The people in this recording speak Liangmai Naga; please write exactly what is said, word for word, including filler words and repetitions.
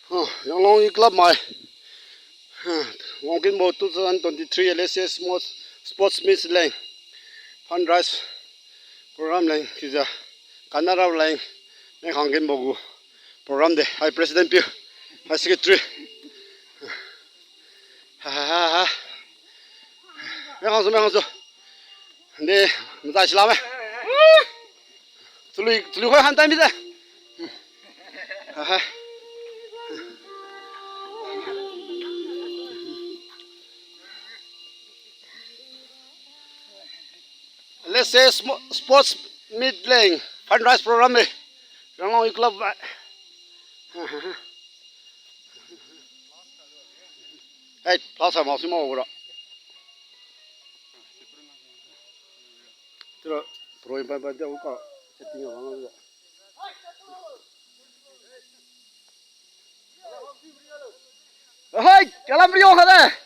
Huh, Yanglong Youth Club mai. Huh, wangkinbo two thousand twenty-three L S A Sports, Sports Meet leng, fundraise program leng, chiujiu, kanara leng, meng khangkinbo gu program de, hai president piu, hai secretary. Ha, ha, ha, ha. Meng khangsu, meng khangsu. Nde, mazai silame. Chalui, chalui khoi han tai mi de. Aha. Let's say sm-, sports meet leng, fundraise program eh. Yanglong Youth Club ba. Hey, plus sama sima ora. Tira, pro in pai pai dia uka setting abang dia. Hai, kalam rio khade.